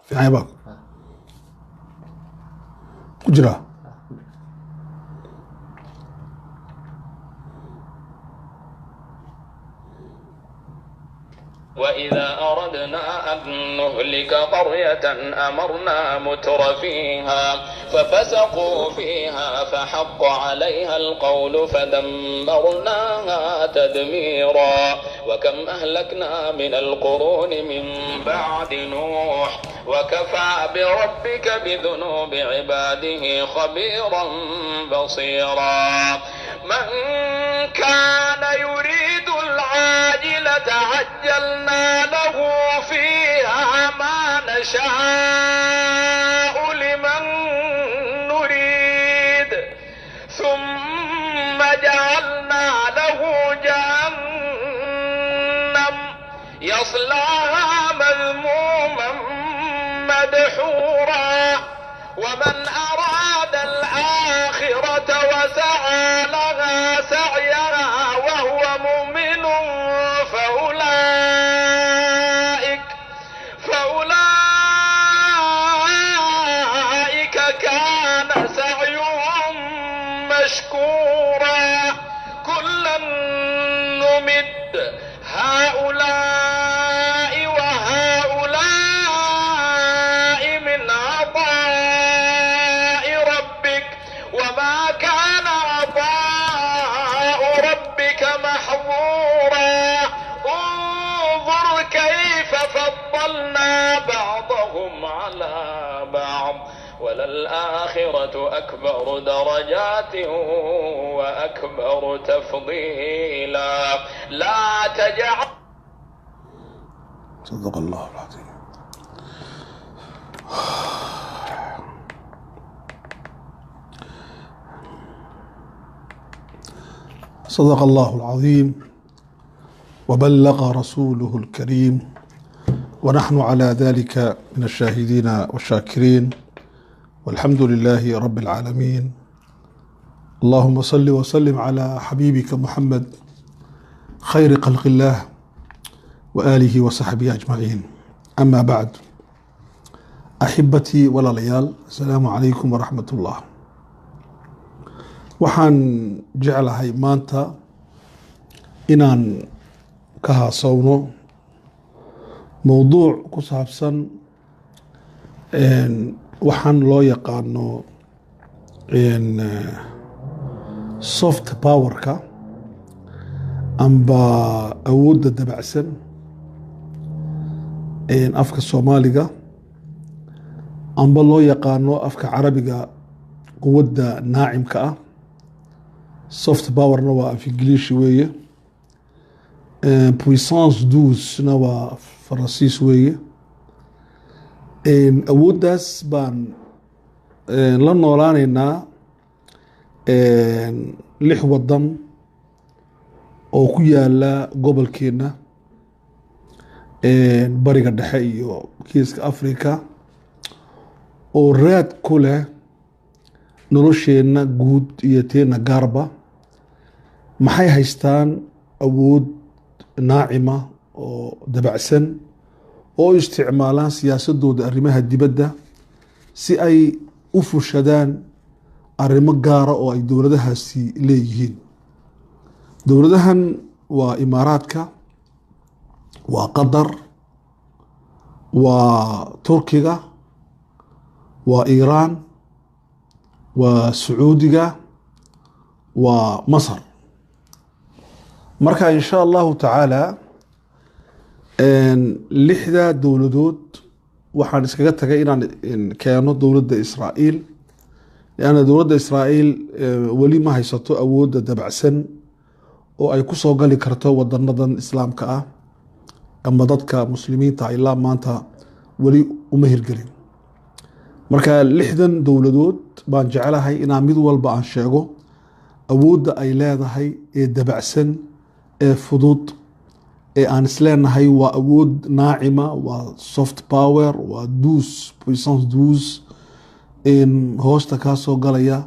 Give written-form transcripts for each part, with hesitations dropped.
Fiican baa ku jiraa. وإذا أردنا أن نهلك قرية أمرنا متر فيها ففسقوا فيها فحق عليها القول فدمرناها تدميرا. وكم أهلكنا من القرون من بعد نوح وكفى بربك بذنوب عباده خبيرا بصيرا. من كان يريد العاجلة عجلنا له فيها ما نشاء لمن نريد، ثم جعلنا له جهنم يصلاها مذموما مدحورا. ومن أراد الآخرة وسعى لها سعيها وهو مؤمن فأولئك كان سعيهم مشكورا. كلا نمد هؤلاء وهؤلاء من عطاء ربك، وما كان عطاء ربك محظورا. انظر كيف فضلنا بعضهم على بعض، وللآخرة أكبر درجات وأكبر تفضيلا. لا تجعل صدق الله العظيم. صدق الله العظيم وبلغ رسوله الكريم، ونحن على ذلك من الشاهدين والشاكرين، والحمد لله رب العالمين. اللهم صل وسلم على حبيبك محمد خير خلق الله وآله وصحبه أجمعين. أما بعد، أحبتي walaalayaal, السلام عليكم ورحمة الله. Waxaan jeclahay maanta inaan ka haasawno mowduuc ku saabsan waxaan loo yaqaano soft powerka amba awoodda dabacsan afka Soomaaliga, amba loo yaqaano afka Carabiga quwadda naacimka ah. Soft powerna waa af Ingiliishi weeye, puissance douce-na waa Faransiis weeye. Awooddaas baan la noolaanaynaa lix wadan oo ku yaala gobolkeena Bariga Dhexe iyo Geeska Africa, oo raad ku leh nolosheenna guud iyo teena gaarba. Maxay haystaan awood naacima oo dabacsan oo isticmaalaan siyaasadooda arrimaha dibadda si ay u fushadaan arrimo gaara oo ay dowladahaasi leeyihiin? Dowladahan waa Imaaraadka, waa Qatar, waa Turkiga, waa Iiraan, waa Sacuudiga, waa Masar. Marka, insha Allahu tacaala, lixda dowladood waxaan iskaga tagay inaan keeno dowladda Israa'iil, lianna dowladda Israa'iil weli ma haysato awoodda dabacsan oo ay ku soo gali karto wadanadan Islaamka ah ama dadka Muslimiinta. Ilaa maanta weli uma hirgelin. Marka lixdan dowladood baan jecelahay inaan mid walba aan sheego awoodda ay leedahay ee dabacsan ee fudud ee aan isleenahay waa awood naacima, waa soft power, waa douce, puissance douce hoosta kaa soo galaya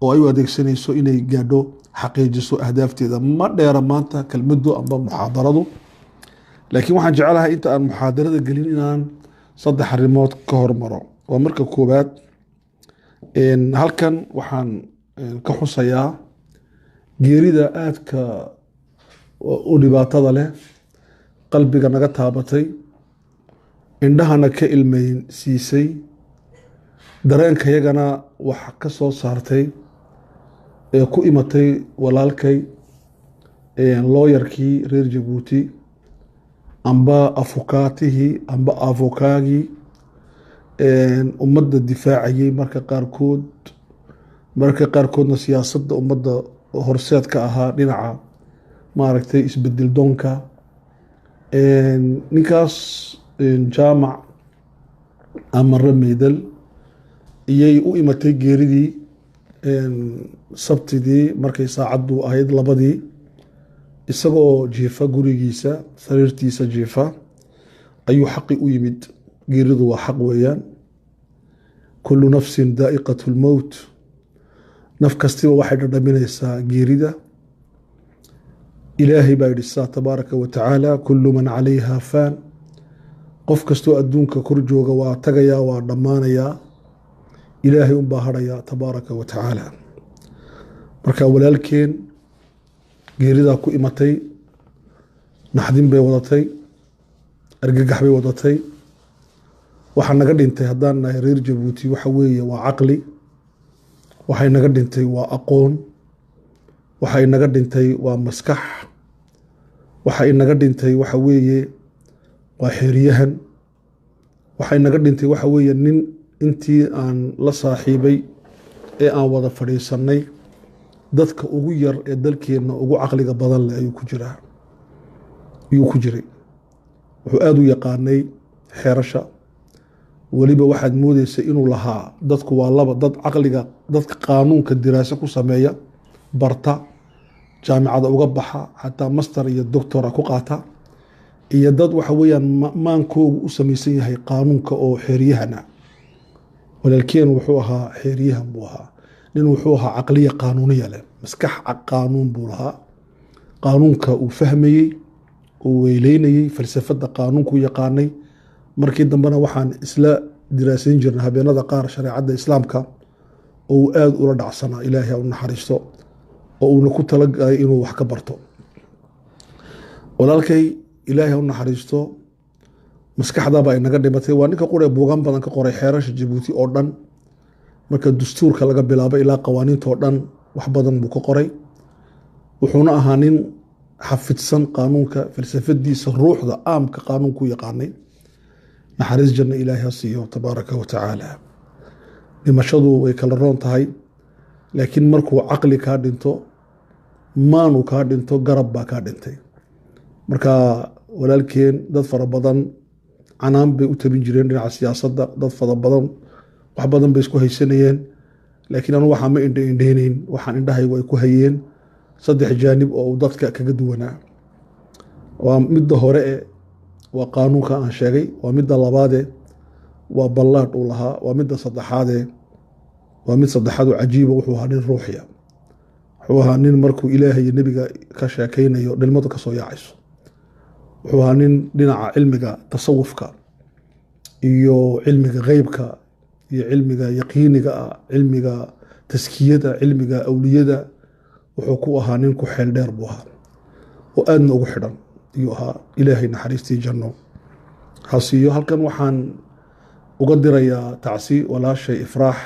oo ay u adeegsanayso inay gaadho, xaqiijiso ahdaafteeda. Ma dheera maanta kelmaddu amba muxaadaradu, laakiin waxaan jecelahay inta aan muxaadarada gelin inaan Saddex arrimood ka hormaro. Waa marka koowaad, halkan waxaan ka xusayaa geerida aadka u dhibaatada leh, qalbiga naga taabatay, indhahana ka ilmeyn siisay, dareenkayagana wax ka soo saartay, ee ku imatay walaalkay looyarkii reer Jabuuti, amba afukaatihii amba avokaagii ummadda difaacayay marka qaarkood, mararka qaarkoodna siyaasadda ummadda horseed ka ahaa dhinaca maaragtay isbedel doonka. Ninkaas Jaamac Amare Meydal iyay u imatay geeridii Sabtidii markay saacaddu ahayd 2dii, isagoo jiifa gurigiisa, sariirtiisa jiifa, ayuu xaqi u yimid. Geeridu waa xaq weeyaan. كل نفس ذائقة الموت. Naf kastiba waxay dhadhaminaysaa geerida. Ilaahay baa yidhi saa تبارك وتعالى: كل من عليها فان. Qof kastoo adduunka kor jooga waa tagayaa, waa dhammaanayaa, Ilaahay unbaa harhayaa تبارك وتعالى. Marka walaalkeen geeridaa ku imatay, naxdin bay wadatay, argagax bay wadatay. Waxaa naga dhintay haddaan nahay reer Jabuuti waxa weeye waa caqli, waxay naga dhintay waa aqoon, waxay naga dhintay waa maskax, waxa inaga dhintay waxa weeye waa xeeryahan, waxay naga dhintay waxa weeye nin intii aan la saaxiibay ee aan wada fadhiisannay dadka ugu yar ee dalkeenna ugu caqliga badan leh ayuu ku jiraa, ayuu ku jiray. Wuxuu aada u yaqaanay xeerasha. Weliba waxaad moodeysa inuu lahaa dadku waa laba: dad caqliga, dadka qaanuunka diraaso ku sameeya, barta, jaamicada uga baxa, xataa master iyo doctora ku qaata, iyo dad waxa weeyaan maankoogu u samaysan yahay qaanuunka oo xeeryahana. Walaalkeen wuxuu ahaa xeeryahan buu ahaa. Nin wuxuu ahaa caqliya qaanuuniya leh, maskax qaanuun buu lahaa. Qaanuunka uu fahmayey, uu weyleynayey, falsafadda qaanuunku yaqaanay. Markii dambena waxaan isla diraasayn jirnay habeenada qaar shareecadda Islaamka oo uu aada ula dhacsanaa, Ilaahay ha u naxariisto, oo uuna ku talagalay inuu wax ka barto. Walaalkay, Ilaahay ha u naxariisto, maskaxdaabaa inaga dhimatay. Waa ninka qure buugan badan ka qoray xeerasha Jabuuti oo dhan, marka dastuurka laga bilaabo ilaa qawaaniinta oo dhan wax badan buu ka qoray. Wuxuuna ahaa nin xafidsan qaanuunka, falsafadiisa, ruuxda aamka qaanuunku yaqaanay. Naxariis janna Ilaahay ha siiyo تبارك وتعالى. Dhimashadu way kala roon tahay, laakiin markuu caqli kaa dhinto, maanu kaa dhinto, garab baa kaa dhintay. Marka walaalkeen dad fara badan canaan bay u tabin jireen dhinaca siyaasadda, dad fara badan wax badan bay isku haysanayeen, laakiin anu waxaa ma indha indheyneyn. Waxaan indhahaygu ay ku hayeen saddex jaanib oo uu dadka kaga duwanaa. Waa midda hore e, waa qaanuunka aan sheegay. Waa midda labaade, waa ballaadh uu lahaa. Waa midda saddexaade, waa mid saddexaad oo cajiiba. Wuxuu ahaa nin ruuxiya. Wuxuu ahaa nin markuu Ilaahay iyo Nebiga ka sheekaynayo dhilmadu ka soo yaacayso. Wuxuu ahaa nin dhinaca cilmiga tasawufka iyo cilmiga qeybka iyo cilmiga yaqiiniga ah, cilmiga taskiyada, cilmiga awliyada, wuxuu ku ahaa nin ku xeel dheer buu ahaa oo aadna ugu xidhan ayuu ahaa. Ilaahay naxariistii janno ha siiyo. Halkan waxaan uga dirayaa tacsi walaashay Ifraax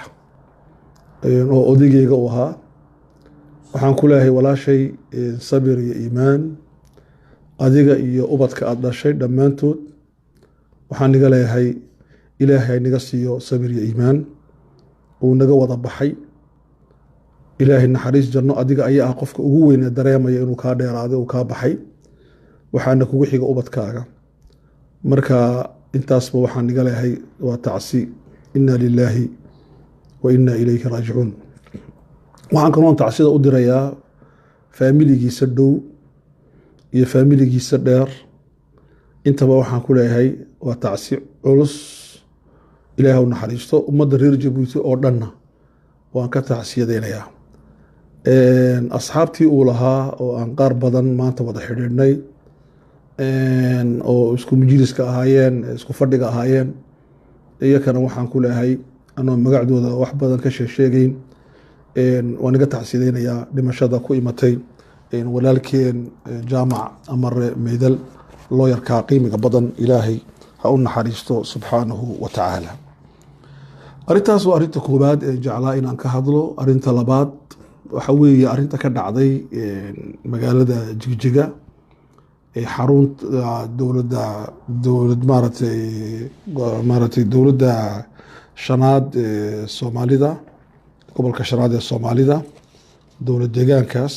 oo odaygeyga u ahaa. Waxaan ku leeyahay walaashay sabir iyo iimaan, adiga iyo ubadka aada dhashay dhammaantood. Waxaan niga leeyahay Ilaahay naga siiyo sabir iyo iimaan. Uu naga wada baxay. Ilaahay naxariis janno. Adiga ayaa ah qofka ugu weyn ee dareemaya inuu kaa dheeraaday, uu kaa baxay, waxaana kugu xiga ubadkaaga. Marka intaasba waxaan niga leeyahay waa tacsi. إنا لله وإنا إليه راجعون. Waxaan kaloon tacsida u dirayaa faamiligiisa dhow iyo faamiligiisa dheer intaba. Waxaan ku leeyahay waa tacsi culus. Ilaah u naxariisto. Ummadda reer Jabuuti oo dhanna waan ka tacsiyadeynayaa. Asxaabtii uu lahaa oo aan qaar badan maanta wada xidhiidhnay oo isku majliska ahaayeen, isku fadhiga ahaayeen. Iyakana waxaan ku leehay, anoo magacdooda wax badan ka sheegsheegeyn, waan iga tacsideynayaa dhimashada ku imatay walaalkeen Jaamac Amare Meydal, looyarkaa qiimiga badan. Ilaahay ha u naxariisto subxaanahu wa tacaala. Arrintaas waa arrinta koowaad ee jeclaa inaan ka hadlo. Arrinta labaad waxa weeye arrinta ka dhacday magaalada Jigjiga ee xarunta dowladda, dowlad maaragtay dowladda shanaad ee Soomaalida, gobolka shanaad ee Soomaalida, dowlad deegaankaas,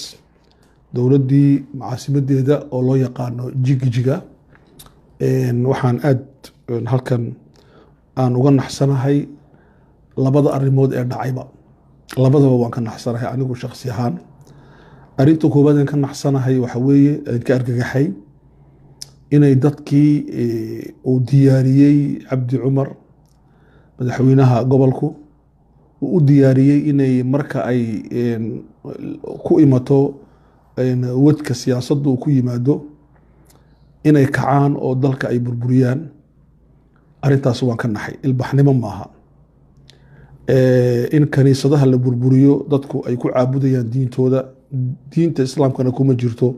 dowladdii caasimadeeda oo loo yaqaano Jigjiga. Waxaan aad halkan aan uga naxsanahay labada arrimood ee dhacayba, labadaba waan ka naxsanahay anigu shaksi ahaan. Arrinta koowaad aan ka naxsanahay waxa weeye aan ka argagaxay inay dadkii uu diyaariyey Cabdi Cumar, madaxweynaha gobolku, uu u diyaariyey inay marka ay ku imato wadka siyaasaddu uu ku yimaado inay kacaan oo dalka ay burburiyaan. Arrintaas waan ka naxay. Ilbaxnimo maaha in kaniisadaha la burburiyo dadku ay ku caabudayaan diintooda. Diinta Islaamkana kuma jirto,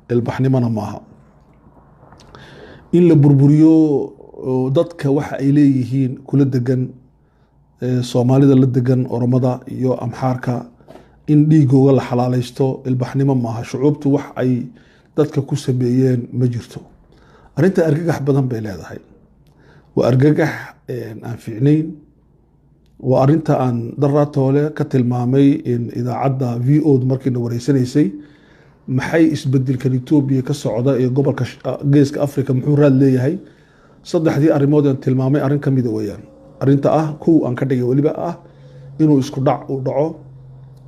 ilbaxnimona maaha in la burburiyo dadka waxa ay leeyihiin kula degan, Soomaalida la degan Oromada iyo Amxaarka, in dhiigooga la xalaalaysto ilbaxnimo maaha. Shucuubtu wax ay dadka ku sameeyeen ma jirto. Arrinta argagax badan bay leedahay, waa argagax aan fiicnayn. Waa arrinta aan Daraatoole ka tilmaamay in idaacadda VO markiina wareysanaysay: maxay isbedelkan Etoobiya ka socda ee gobolka Geeska Africa muxuu raad leeyahay? Saddexdii arrimood aan tilmaamay arrin ka mida weeyaan arrinta ah kow aan ka dhigay, weliba ah inuu isku dhac uu dhaco,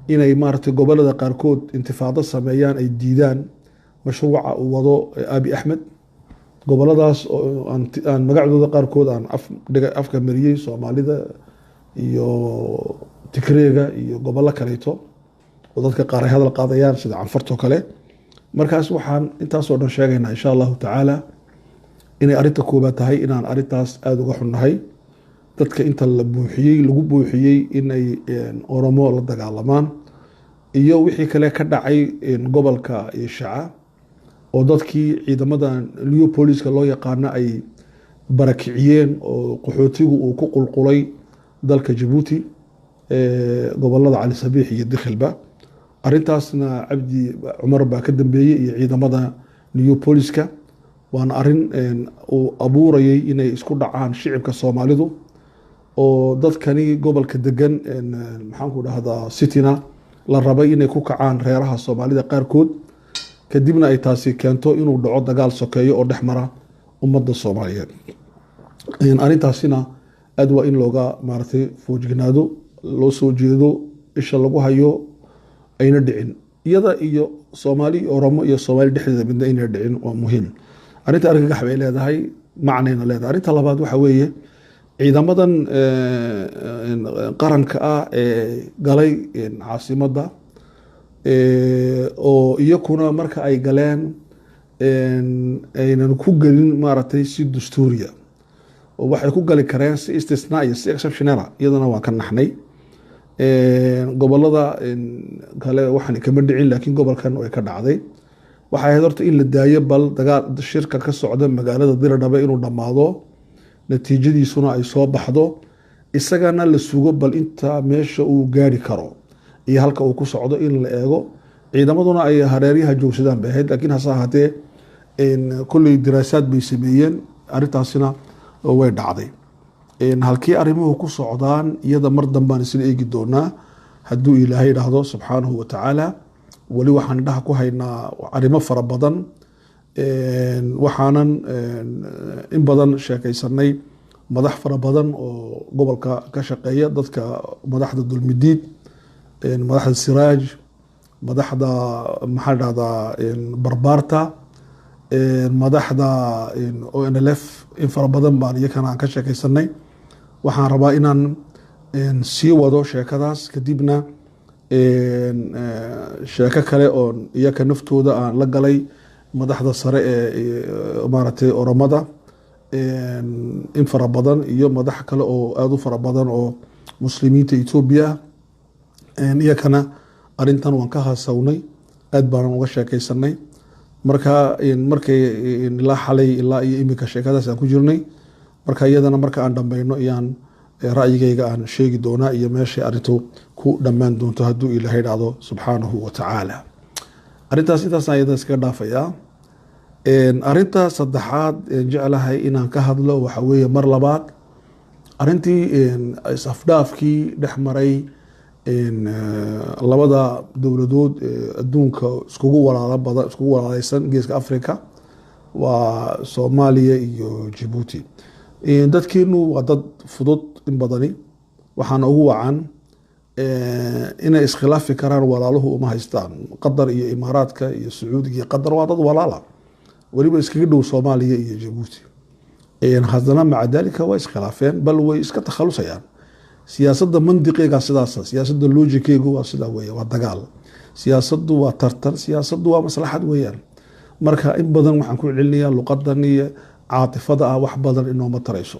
inay maaragtay gobolada qaarkood intifaado sameeyaan, ay diidaan mashruuca uu wado Abi Axmed. Goboladaas oo aan magacdooda qaarkood aan afka mariyey, Soomaalida iyo Tigreega iyo gobollo kaleeto oo dadka qaar ay hadal qaadayaan sida Canfartoo kale. Markaas waxaan intaasoo dhan sheegaynaa, insha Allahu tacaala, inay arrinta koobaad tahay inaan arrintaas aada uga xunnahay, dadka inta la buuxiyey, lagu buuxiyey inay Oromo la dagaalamaan, iyo wixii kale ka dhacay gobolka Shaca oo dadkii ciidamada Leopoliska loo yaqaano ay barakiciyeen oo qaxootigu uu ku qulqulay dalka Jabuuti, gobolada Cali Sabiix iyo Dikhilba. Arrintaasna Cabdi Cumar baa ka dambeeyey iyo ciidamada Leopoliska, waana arrin uu abuurayay inay isku dhacaan shicibka Soomaalidu oo dadkani gobolka degan, maxaan ku dhahdaa, cityna la rabay inay ku kacaan reeraha Soomaalida qaarkood, kadibna ay taasi keento inuu dhaco dagaal sokeeyo oo dhex mara ummadda Soomaaliyeed. Arrintaasina aad waa in looga maaragtay foojignaado, loo soo jeedo, isha lagu hayo, ayna dhicin iyada iyo Soomaali, Oromo iyo Soomaali dhexdeeda midna ayna dhicin, waa muhiim. Arrinta argagax bay leedahay, macnayna leedahay. Arrinta labaad waxa weeye ciidamadan qaranka ah ee galay caasimadda oo iyakuna marka ay galeen aynan ku gelin maaragtay si dastuuriya oo waxay ku gali kareen si istisnaa iyo si exceptional ah, iyadana waan ka naxnay. Gobolada kale waxaan kama dhicin, laakiin gobolkan way ka dhacday. Waxay ahayd horta in la daayo bal dagaal shirka ka socda magaalada Diradhabe inuu dhammaado, natiijadiisuna ay soo baxdo, isagana la sugo bal inta meesha uu gaari karo iyo halka uu ku socdo in la eego, ciidamaduna ay hareeryaha joogsadaan bay ahayd. Laakiin hase ahaatee kolley diraasaad bay sameeyeen, arrintaasina way dhacday. Halkii arrimuhu ku socdaan iyada mar dambaan isla eegi doonaa hadduu Ilaahay idhaahdo subxaanahu wa tacaala. Weli waxaan indhaha ku haynaa arrimo fara badan, waxaanan in badan sheekaysanay madax fara badan oo gobolka ka shaqeeya, dadka madaxda Dulmidiid, madaxda Siraaj, madaxda maxaa la dhahdaa Barbaarta, madaxda ONLF, in fara badan baan iyakana aan ka sheekaysanay. Waxaan rabaa inaan sii wado sheekadaas, kadibna sheeko kale oon iyaka naftooda aan la galay madaxda sare ee maaragtay Oromada. In fara badan iyo madax kale oo aada u fara badan oo muslimiinta Etoobiya ah, iyakana arrintan waan ka hasawnay, aad baanan uga sheekaysanay. Marka markay ilaa xalay ilaa iyo iminka sheekadaas aan ku jirnay. Marka iyadana marka aan dhambayno iyaan ra'yigayga aan sheegi doonaa iyo meeshay arrintu ku dhammaan doonto, hadduu Ilaahay dhacdo subxaanahu wa tacaala. Arrintaas intaasaan iyadana iskaga dhaafayaa. Arrinta saddexaad jeclahay inaan ka hadlo waxa weeye, mar labaad, arrintii is-afdhaafkii dhex maray labada dowladood adduunka iskugu walaalo badan, iskugu walaaleysan Geeska Africa, waa Soomaaliya iyo Jabuuti. Dadkeenu waa dad fudud in badani, waxaana ugu wacan inay iskhilaafi karaan walaaluhu uma haystaan. Qatar iyo Imaaraadka iyo Sacuudiga iyo Qatar waa dad walaala, weliba iskaga dhow Soomaaliya iyo Jabuuti. Haddana maca dalika waa iskhilaafeen, bal way iska takhalusayaan. Siyaasadda mandiqeega sidaasa, siyaasadda logickeegu waa sidaa weya, waa dagaal, siyaasaddu waa tartan, siyaasaddu waa maslaxad weeyaan. Marka in badan waxaan ku celinayaa, luqadan iyo caatifada ah wax badan inooma tarayso,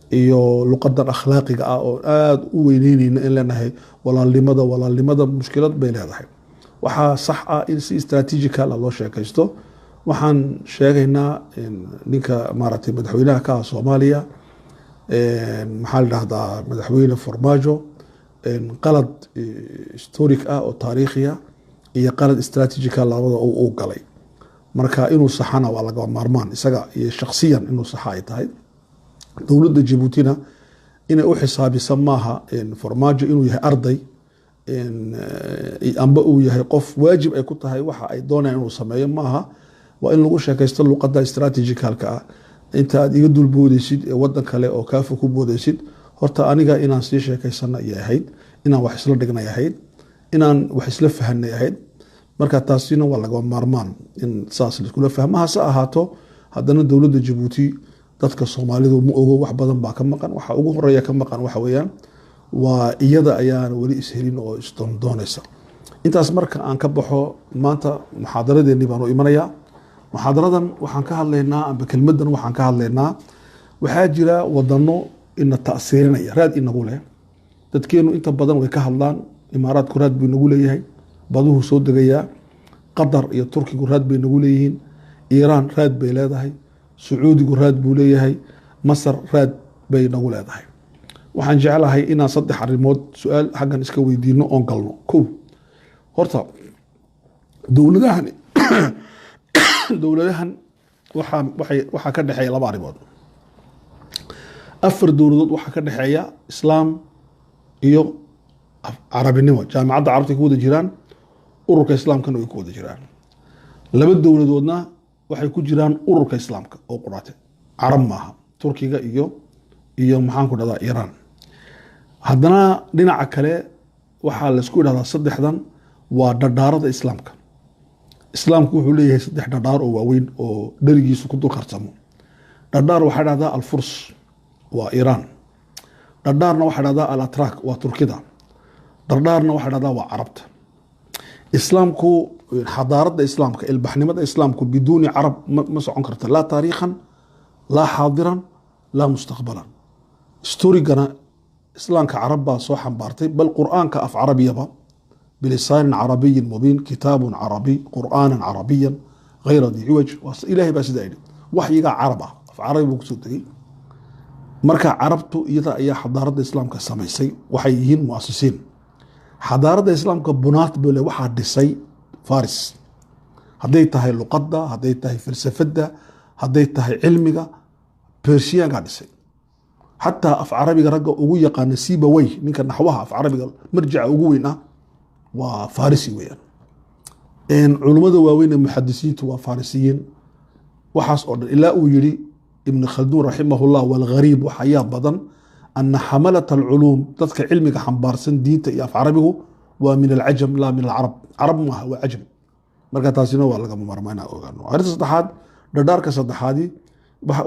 iyo luqadan akhlaaqiga ah oo aada u weyneyneyna in leenahay walaalnimada. Walaalnimada mushkilad bay leedahay. Waxaa sax ah in si strategical ah loo sheekaysto. Waxaan sheegaynaa ninka maaragtay madaxweynaha ka ah Soomaaliya, maxaa la dhahdaa, Madaxweyne Farmaajo, qalad historic ah oo taariikhi ah iyo qalad strategical labada uu galay. Marka inuu saxana waa lagama maarmaan, isaga iyo shaksiyan inuu saxa ay tahay. Dowladda Jabuutina inay u xisaabisa maaha Farmaajo inuu yahay arday amba uu yahay qof waajib ay ku tahay waxa ay doonayaan inuu sameeyo maaha. Waa in lagu sheekaysto luqadda strategicalka ah. Inta aad iga dul boodeysid ee wadan kale oo kaafa ku boodeysid, horta aniga inaan sii sheekaysana ayay ahayd, inaan wax isla dhignay ahayd, inaan wax isla fahanay ahayd. Marka taasina waa lagama maarmaan in saas laiskula fahmo. Hase ahaato, haddana dowladda Jabuuti dadka Soomaalidu ma ogo, wax badan baa ka maqan. Waxa ugu horeeya ka maqan waxa weeyaan waa iyada ayaan weli ishelin oo isdoondoonaysa. Intaas marka aan ka baxo, maanta muxaadaradeennii baan u imanayaa. Muxaadaradan waxaan ka hadlaynaa, amba kelmaddan waxaan ka hadlaynaa, waxaa jira wadano ina ta'siirinaya, raad inagu leh. Dadkeenu inta badan way ka hadlaan. Imaaraadku raad buu inagu leeyahay, baduhu soo degayaa. Qatar iyo Turkigu raad bay nagu leeyihiin. Iiraan raad bay leedahay. Sacuudigu raad buu leeyahay. Masar raad bay nagu leedahay. Waxaan jeclahay inaan saddex arrimood su-aal xaggan iska weydiino oon galno. Kow, horta dowladahan waxaa ka dhexeeya laba arrimood. Afar dowladood waxaa ka dhexeeya islaam iyo carabinimo. Jaamacadda Carabta ku wada jiraan, Ururka Islaamkana way ku wada jiraan. Laba dowladoodna waxay ku jiraan Ururka Islaamka oo quraate, carab maaha, Turkiga iyo maxaan ku dhahdaa, Iiraan. Haddana dhinaca kale waxaa laisku idhahdaa saddexdan waa dhadhaarada islaamka. Islaamku wuxuu leeyahay saddex dhadhaar oo waaweyn oo dherigiisu ku dul karsamo. Dhadhaar waxaa dhahdaa Alfurs, waa Iiraan. Dhadhaarna waxaa dhahdaa Alatrak, waa Turkida. Dhardhaarna waxaa dhahdaa waa Carabta. Islaamku, xadaaradda islaamka, ilbaxnimada islaamku biduuni carab ma socon karta, laa taariikhan, laa xaadiran, laa mustaqbalan. Storygana islaamka carab baa soo xambaartay, bal Qur'aanka af carabiyaba, bilisaanin carabiyin mubiin, kitaabun carabiy, qur'aanan carabiyan gayra di ciwaj. Ilahay baa sidaa yidhi. Waxyigaa carab ah, af carabi buu kusoo degay. Marka carabtu iyada ayaa xadaaradda islaamka samaysay, waxay yihiin muasisiin xadaaradda islaamka. Bunaat bule waxaa dhisay Faris, hadday tahay luqadda, hadday tahay falsafadda, hadday tahay cilmiga, Persiyaankaa dhisay. Xataa af carabiga ragga ugu yaqaana, Sibawey, ninka naxwaha af carabiga marjica ugu weyn ah, waa Farisi weeyaan. Culummada waaweyn ee muxadisiintu waa Farisiyiin. Waxaas oo dhan ilaa uu yiri Ibn Khalduun raximahullah: walghariib, waxa yaab badan, ana xamalata alculuum, dadka cilmiga xambaarsan, diinta iyo af carabigu, waa min alcajam laa min alcarab. Carab maaha, waa cajam. Marka taasina waa lagama maarmaa inaan ogaano. Arrinta saddexaad, dhadhaarka saddexaadi,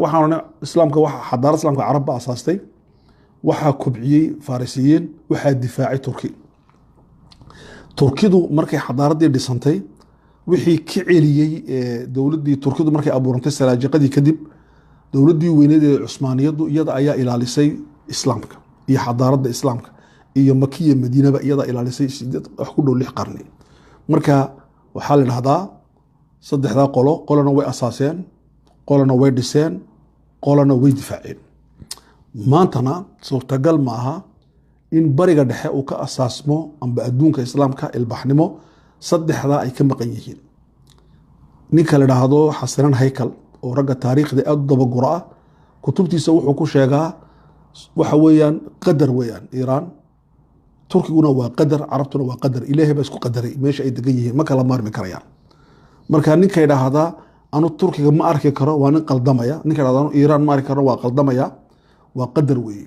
waxaan odhanay islaamka, waxa xadaarad islaamka carab ba asaastay, waxaa kobciyey Farisiyiin, waxaa difaacay Turki. Turkidu markay xadaaraddii dhisantay, wixii ka celiyey dowladdii Turkidu markay abuurantay Salaajiqadii kadib Dowladdii weyneed ee Cusmaaniyaddu iyada ayaa ilaalisay islaamka iyo xadaaradda islaamka iyo Makiya Madiinaba, iyadaa ilaalisay 8 wax ku dhow 6 qarni. Marka waxaa la dhahdaa saddexdaa qolo, qolona way asaaseen, qolona way dhiseen, qolona way difaaceen. Maantana suurtagal ma aha in Bariga Dhexe uu ka asaasmo amba adduunka islaamka ilbaxnimo saddexdaa ay ka maqan yihiin. Ninka la dhaahdo Xasanan Haykal oo ragga taariikhda aada u dabagura ah, kutubtiisa wuxuu ku sheegaa waxa weeyaan qadar weeyaan. Iiraan, Turkiguna waa qadar, Carabtuna waa qadar. Ilaahay baa isku qadaray meesha ay degan yihiin, ma kala maarmi karayaan. Marka ninka idhaahdaa anu Turkiga ma arki karo waa nin qaldamaya. Ninka idhahda anu Iiraan ma arki karo waa qaldamaya. Waa qadar weeye.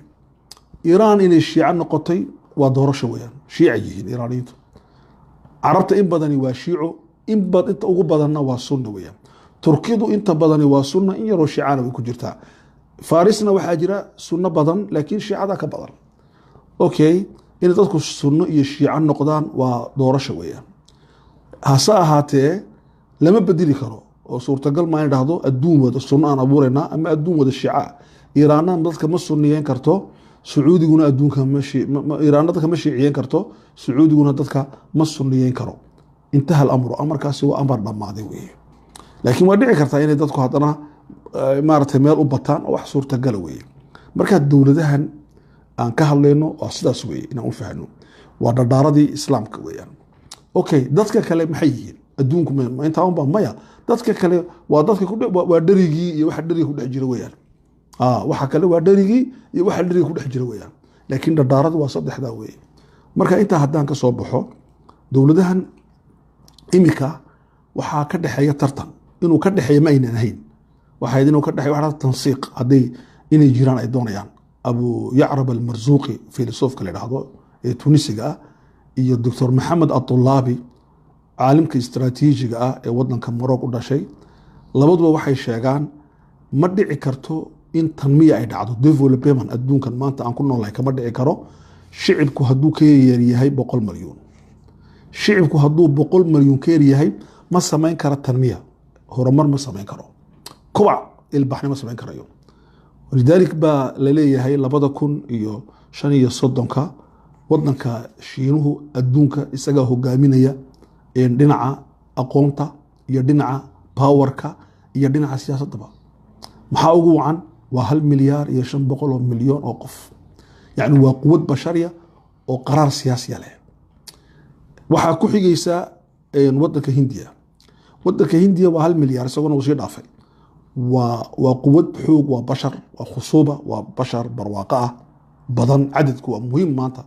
Iiraan inay shiico noqotay waa doorasho weeyaan, shiica yihiin Iiraaniyiintu. Carabta in badani waa shiico, inta ugu badanna waa sunna weeyaan. Turkidu inta badani waa sunna, in yaroo shiicana way ku jirtaa. Farisna waxaa jira sunno badan, laakiin shiicada ka badan. Okay, inay dadku sunno iyo shiico noqdaan waa doorasho weeyaan. Hase ahaatee lama bedeli karo oo suurtagal maa in dhahdo adduun wada sunno aan abuuraynaa ama adduun wada shiica ah. Iiraanna dadka ma sunniyeyn karto, Sacuudiguna adduunka ma Iiraanna dadka ma shiiciyeyn karto, Sacuudiguna dadka ma sunniyeyn karo. Intaha alamru, amarkaasi waa amar dhammaaday weeye. Laakiin waa dhici kartaa inay dadku haddana maaragtay meel u bataan oo wax suurtagala weeye. Marka dowladahan aan ka hadlayno waa sidaas weeye inaan u fahno, waa dhardhaaradii islaamka weeyaan. Okay, dadka kale maxay yihiin? Adduunku intaa unba maya. Dadka kale waa dadka waa dherigii iyo waxa dheriga ku dhex jira weeyaan. Waxa kale waa dherigii iyo waxa dheriga ku dhex jira weeyaan, laakiin dhardhaaradu waa saddexdaa weeye. Marka intaa haddaan ka soo baxo, dowladahan imika waxaa ka dhexeeya tartan. Inuu ka dhexeeya ma aynan ahayn, waxay inuu ka dhexeeyo waxa tansiiq hadday inay jiraan ay doonayaan. Abu Yacrab Almarzuuqi, filosoofka la yidhaahdo ee Tunisiga ah, iyo Doctor Maxamed Atulaabi, caalimka istaraatiijiga ah ee wadanka Morog u dhashay, labaduba waxay sheegaan ma dhici karto in tanmiya ay dhacdo, development adduunkan maanta aan ku noolahay kama dhici karo shicibku hadduu ka yaryahay 100 malyuun. Shicibku hadduu 100 malyuun ka yaryahay ma samayn karo tanmiya, horumar ma samayn karo, kobac ilbaxni ma samayn karayo. Walidaalik baa laleeyahay 2035-ka wadanka Shiinuhu adduunka isagaa hogaaminaya dhinaca aqoonta iyo dhinaca powerka iyo dhinaca siyaasaddaba. Maxaa ugu wacan? Waa 1 milyaar iyo 500 milyan oo qof, yacni waa quwad bashariya oo qaraar siyaasiya leh. Waxaa ku xigaysa wadanka Hindiya. Wadanka Hindiya waa 1 milyaar, isaguna uu sii dhaafay. Waa quwad xoog, waa bashar, waa khusuuba, waa bashar barwaaqo ah badan. Cadadku waa muhiim maanta.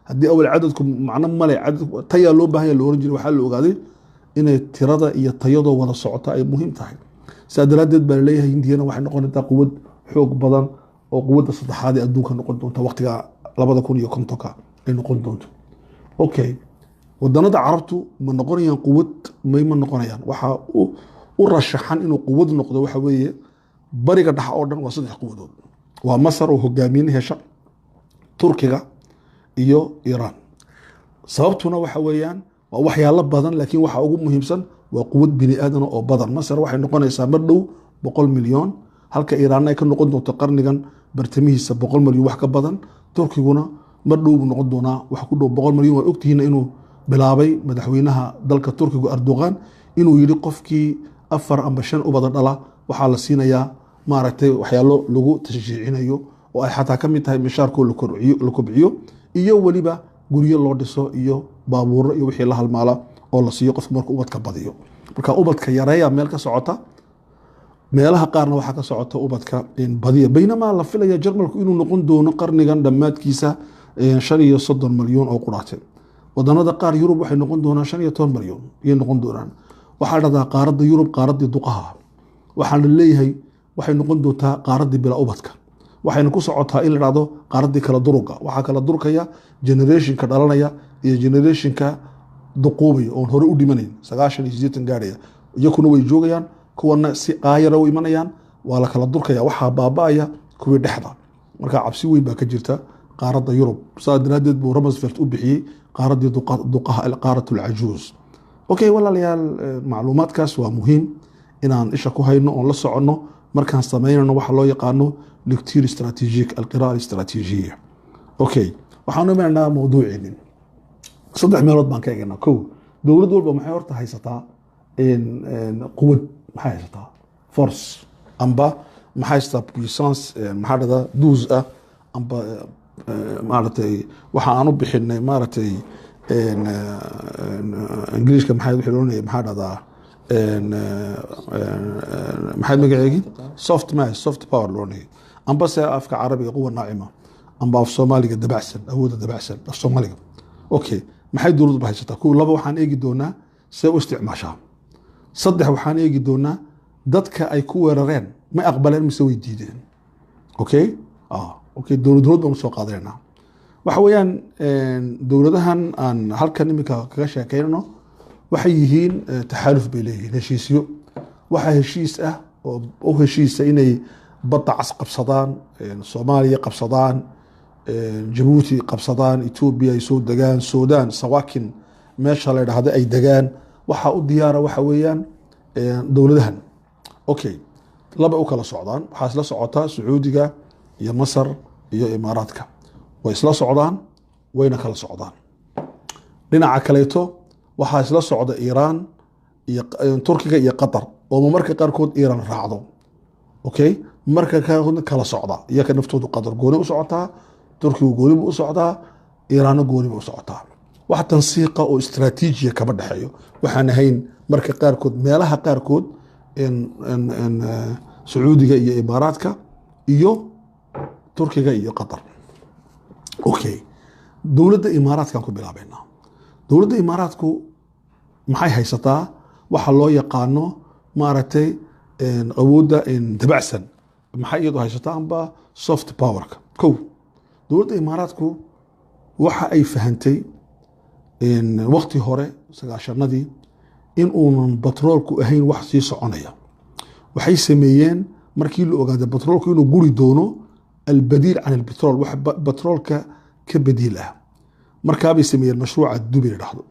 Haddii awal cadadku macno male, cadadku tayaa loo baahan yahay la oran jiray, waxaa la ogaaday inay tirada iyo tayadoo wada socota ay muhiim tahay. Saa daraaddeed baa laleeyahay Hindiyana waxay noqon doontaa quwad xoog badan oo quwadda saddexaad ee adduunka noqon doonta waqtiga 2050-ka ay noqon doonto. Okay, wadanada Carabtu ma noqonayaan quwad? May, ma noqonayaan. Waxaa u rashaxan inuu quwad noqdo waxa weeye Bariga Dhexe oo dhan waa saddex quwadood: waa Masar oo hogaamiye hesha, Turkiga iyo Iiraan. Sababtuna waxa weeyaan waa waxyaalo badan, laakiin waxa ugu muhiimsan waa quwad bini aadana oo badan. Masar waxay noqonaysaa mar dhow 100 milyan, halka Iiraanna ay ka noqon doonto qarnigan bartamihiisa 100 milyan wax ka badan. Turkiguna mar dhow buu noqon doonaa wax ku dhow 100 milyan. Waa ogtihiin inuu bilaabay madaxweynaha dalka Turkigu Erdogan inuu yidhi qofkii afar amba shan ubada dhala waxaa la siinayaa maaragtay waxyaalo lagu tashjiicinayo oo ay xataa ka mid tahay mishaarkoo la kobciyo iyo weliba guryo loo dhiso iyo baabuuro iyo wixii la halmaala oo la siiyo qofku markuu ubadka badiyo. Marka ubadka yareeya meel ka socota, meelaha qaarna waxaa ka socota ubadka badiya. Baynamaa la filaya Jarmalku inuu noqon doono qarnigan dhammaadkiisa 35 malyan oo quraate. Wadanada qaar Yurub waxay noqon doonaan 15 malyan ayay noqon doonaan. Waxaa la dhahdaa qaaradda Yurub qaaraddii duqaha. Waxaa la leeyahay waxay noqon doontaa qaaraddii bila ubadka. Waxayna ku socotaa in la dhahdo qaaraddii kala duruga. Waxaa kala durkaya generationka dhalanaya iyo generationka duquubaya oon hore u dhimanayn, 90 iyo 80 gaadhaya. Iyakuna way joogayaan, kuwana si qaayara u imanayaan. Waa la kala durkaya, waxaa baaba'aya kuwii dhexda. Marka cabsi weyn baa ka jirta qaaradda Yurub. Saa daraaddeed buu Rumsfeld u bixiyey qaaraddii duqaha, alqaarat alcajuuz. Okay walaalayaal, macluumaadkaas waa muhiim inaan isha ku hayno oon la soconno. Markaan samaynayno waxa loo yaqaano lecture stratégique, alqiraa alistraatiijiya. Okay, waxaan u imanaynaa mawduuceenin. Saddex meelood baan ka eegaynaa. Kow, dowlad walba maxay horta haysataa quwad? Maxay haysataa force amba maxay haysataa puissance? Maxaa dhahdaa, douce ah amba maaragtay waxa aan u bixinay, maaragtay, Ingiliishka maxay wixii la oranayay, maxaa dhahdaa, maxay magaceegi, soft ma soft power loo oranayay, amba se afka Carabiga quwa naacima, amba af Soomaaliga dabacsan, awoodda dabacsan af Soomaaliga. Okay, maxay dowladdu haysataa? Kow. Laba, waxaan eegi doonaa see u isticmaashaa. Saddex, waxaan eegi doonaa dadka ay ku weerareen ma aqbaleen mise way diideen. Okay, okay, dowlad dowlad baan usoo qaadanayna. Waxa weeyaan, dowladahan aan halkan iminka kaga sheekeynano waxay yihiin taxaaluf bay leeyihiin, heshiisyo. Waxaa heshiis ah oo u heshiisa inay Badda Cas qabsadaan, Soomaaliya qabsadaan, Jabuuti qabsadaan, Etoobiya ay soo degaan, Sudan Sawakin meesha la dhahdo ay degaan. Waxaa u diyaara waxa weeyaan dowladahan. Okay, laba u kala socdaan. Waxaa isla socotaa Sacuudiga iyo Masar iyo Imaaraadka, way isla socdaan wayna kala socdaan. Dhinaca kaleeto waxaa isla socda Iiraan iyo Turkiga iyo Qatar, oo marka qaarkood Iiraan raacdo. Okay, marka qaarkoodna kala socda iyaka naftoodu. Qatar gooni u socotaa, Turkigu gooni buu u socdaa, Iiraanna gooni buu u socotaa. Wax tansiiqa oo istraatiijiya kama dhexeeyo, waxaan ahayn marka qaarkood, meelaha qaarkood, Sacuudiga iyo Imaaraadka iyo Turkiga iyo Qatar. Okay, dowladda Imaaraadkan ku bilaabaynaa. Dowladda Imaaraadku maxay haysataa? Waxa loo yaqaano, maaragtay, awoodda dabacsan maxay iyadu haysataa, amba soft powerka? Kow, dowladda Imaaraadku waxa ay fahantay waqti hore, 90-adii, in uunan batroolku ahayn wax sii soconaya. Waxay sameeyeen markii la ogaaday batroolku inuu guri doono, albadiil can albitrool, wax batroolka ka badiil ah. Markaabay sameeyeen mashruuca Dubai la dhahdo.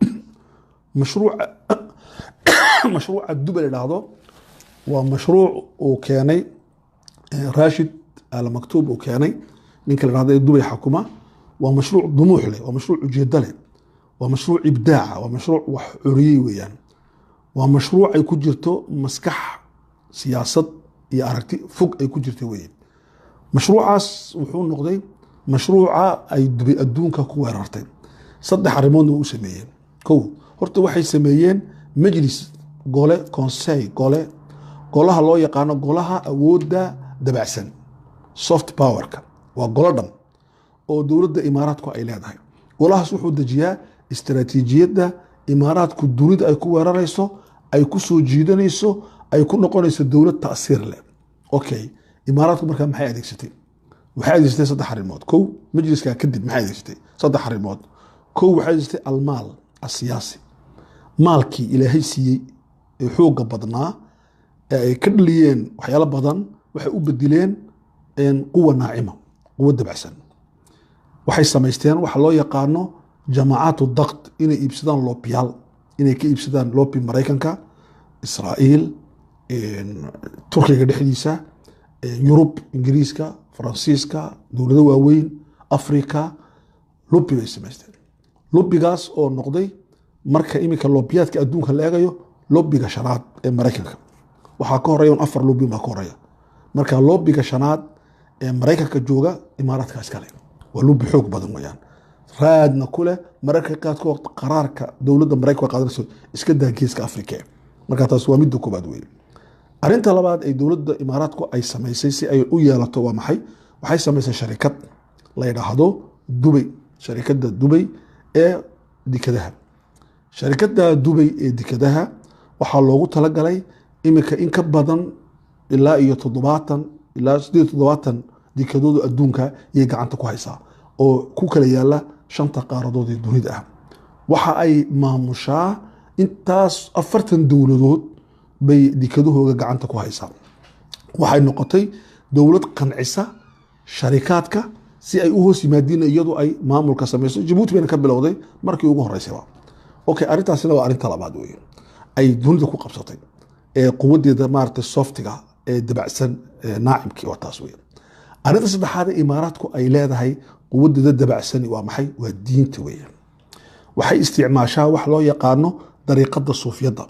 Mashruuca Dubai la dhahdo waa mashruuc uu keenay Rashid Al Maktuub, uu keenay ninka la dhahdo ee Dubay xakuma. Waa mashruuc dumuux leh, waa mashruuc ujeedo leh, waa mashruuc ibdaaca, waa mashruuc wax curiyey weeyaan. Waa mashruuc ay ku jirto maskax, siyaasad iyo aragti fog ay ku jirta weeye. Mashruucaas wuxuu noqday mashruuca ay Dubay adduunka ku weerartay. Saddex arrimoodna waa u sameeyeen. Kow, horta waxay sameeyeen majlis, gole, conseil, gole, golaha loo yaqaano golaha awoodda dabacsan, soft powerka. Waa golo dhan oo dowladda Imaaraadku ay leedahay. Golahaas wuxuu dejiyaa istaraatiijiyadda Imaaraadku dunida ay ku weerarayso, ay ku soo jiidanayso, ay ku noqonayso dowlad ta'siir leh. Okay, Imaaraadku markaa maxay adeegsatay? Waxay adeegsatay saddex arrimood. Kow, majliskaa kadib maxay adeegsatay? Saddex arrimood. Kow, waxay adeegsatay almaal asiyaasi, maalkii Ilaahay siiyey ee xoogga badnaa ee ay ka dhaliyeen waxyaalo badan. Waxay u bedeleen quwa naacima, quwa dabacsan. Waxay samaysteen waxa loo yaqaano jamacaatu daqd, inay iibsadaan loobiyaal, inay ka iibsadaan lobby Maraykanka, Israa'iil, Turkiga dhexdiisa, Yurub, Ingiriiska, Faransiiska, dowlado waaweyn, Africa. Lobby bay samaysteen, lobbygaas oo noqday marka iminka loobiyaadka adduunka la eegayo lobbyga shanaad ee Maraykanka. Waxaa ka horeeya un afar lobby baa ka horeeya. Marka lobbyga shanaad ee Maraykanka jooga Imaaraadka iskale. Waa lobby xoog badan weyaan, raadna ku leh mararka qaarkood qaraarka dowladda Maraykanka qaadanayso, iska daa geeska Afrika. Marka taas waa midda koobaad weeye. Arrinta labaad ay dowladda Imaaraadku ay samaysay si ay u yeelato waa maxay? Waxay samaysay sharikad la yidhaahdo Dubay, sharikadda Dubay ee dekadaha. Sharikadda Dubay ee dekadaha waxaa loogu talagalay iminka in ka badan ilaa iyo 70 ilaa 78 dekadooda adduunka ayay gacanta ku haysaa, oo ku kala yaala shanta qaaradood ee dunida ah. Waxa ay maamushaa intaas 40 dowladood bay dekadahooga gacanta ku haysaa. Waxay noqotay dowlad qancisa sharikaadka si ay u hoos yimaadiin, iyadu ay maamulka samayso. Jabuuti bayna ka bilowday markii ugu horeysayba. Okay, arrintaasina waa arrinta labaad weeye ay dunida ku qabsatay ee quwadeeda, maaragtay, softiga ee dabacsan, naacimkii waa taas weeye. Arrinta saddexaad ee Imaaraadku ay leedahay quwadeeda dabacsani waa maxay? Waa diinta weeye. Waxay isticmaashaa wax loo yaqaano dariiqada suufiyadda.